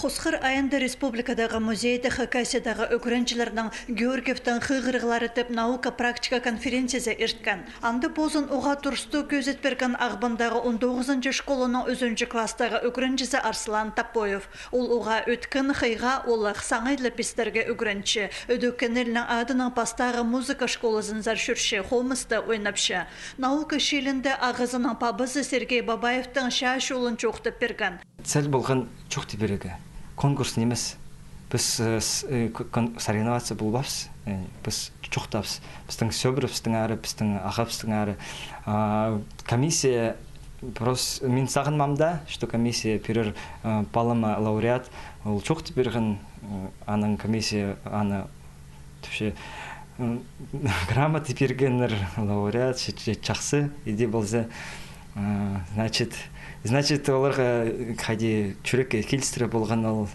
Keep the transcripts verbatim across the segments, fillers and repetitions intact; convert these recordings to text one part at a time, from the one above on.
Хосхыр айында республикадағы музейде Хакасиядағы ӱгренҷілернің Георгиевтің хығырығлары тіп наука-практика конференциязы ирткен. Анда позын уғаа турыстығ кӧзіт пирген Ағбандағы он тоғызынҷы школаның ӱзінҷі класстағы ӱгренҷізі Арслан Топоев. Ол уғаа ӧткін хыйға олах, саңай ла пистерге ӱгренче. Ӧдеккен ілнің адынаң пастағы музыка школазынзар чӧрче, хомыста ойнапча. Наука чиилінде ағазының пабазы Сергей Бабаевтің чаа чолын чоохтап пирген. Цель полған чоохти пирерге. Конкурс нимес. Піс, э, с-, э, к-, кон-, соревноваться полбаабыс, э, піс чоохтаабыс. Пістің сӧбіребістің ары, пістің ағабыстың ары. А, комиссия, прос-, мин сағынмаам даа, что комиссия пирер, э, палама лауреат. Ол чоохти пирген, э, анаң комиссия аны тіпче, м, грамота пиргеннер, лауреат, че-, че-, чахсы, иди полза, э, значит, значит, оларға, э, хайди чӱрекке килістіре полған ол,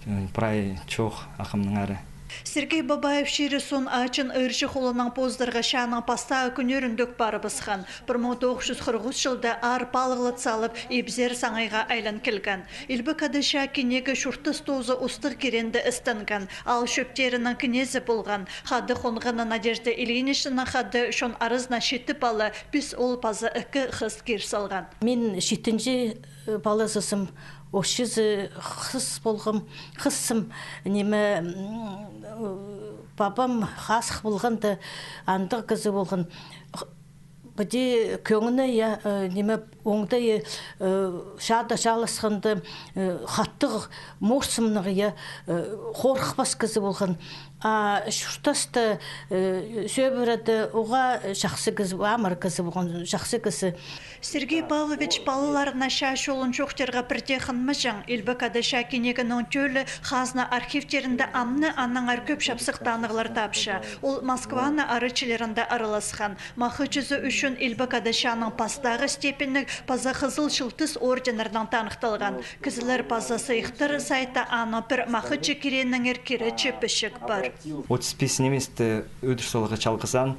э, прай чоох ағамның ары. Сергей Бабаев чирі сон ачын Ырҷы холынаң Поздарға чааның пастағы кӱннеріндӧк парыбысхан. Пір муң тоғыс чӱс хырых ӱс чылда аар палығлат салып, ибзер саңайға айлан килген. Илбек Ада чаа кинегі чуртас тоозы устығ киреенде істенген, аал чӧптерінің кнезі полған. Хада хонғаны Надежда Ильиничнаның хада чон аразына читі пала, пис оол паза ікі хыс кир салған. Мин читінҷі, э, палазызым, ӧсчізі хыс полғам, хысым, ниме, м, э, пабам хазых полғанда, андағ кізі полған. Піди кӧңні, я, э, ниме, оңдайы, э, чаада чааласханда, э, хатығ морсымнығ, я, э, хорыхпас кізі полған. А чуртаста, э, сӧбіреде уғаа чахсы кізі, амыр кізі полған, чахсы кізі. Сергей Павлович палаларына чаа чолын чоохтирға пірдее хынмаҷаң. Илбек Ада чаа кинегінің тӧлі хазна архивтерінде амды аннаңар кӧп чапсых танығлар тапча. Ол Москваны ары чіли араласхан. Махачызы ӱчӱн Илбек Ада чааның пастағы степеньніг паза Хызыл Чылтыс орденнернең таныхталған. Кізілер паза сыйыхтар сайтта аның пір Махачы киреенеңер киречі пічік пар. Отыс пис ниместі ӱдір саларға чалғызаан,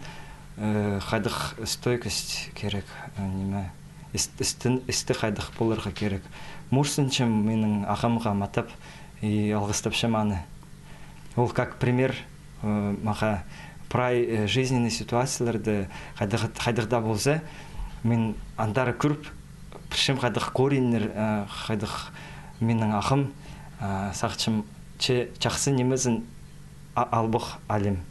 э, хайдағ стойкость кирек, э, ниме, іс-, істің, істі хайдағ поларға кирек. Морсынчам минің ағамға матап и алғыстапчам аны. Ол как пример, э, мағаа прай, э, жизненный ситуацияларда хайдағ-, хайдағ даа полза, мин андар кӧріп, пілчем хайдағ кореньнер, э, хайдағ минің ағам, э, сағынчам, че чахсы нимезін а-, албах алим.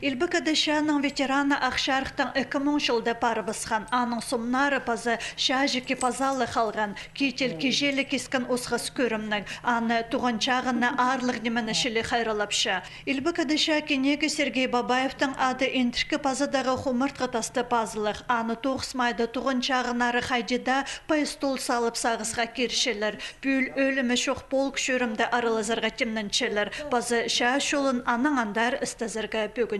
Илбек Ада чааның ветераны Ах Чарыхтаң ікі муң чылда парыбысхан. Аның сомнары паза чааҷы кип-азаалығ халған. Кител-киҷелі кискен осхас кӧрімніг. Аны туған чағына аарлығ нимені чіли хайраллапча. Илбек Ада чаа кинегі Сергей Бабаевтің ады индіркі пазадағы хумартхы таста пазылығ. Аны тоғыс майда туған чағынары хайди даа пай стол салып сағысха кирчелер. Пӱӱл ӧлімі чох полк чӧрімде аралазарға тимненчелер. Паза чаа чолын анаң андар істезерге пӧгінчелер.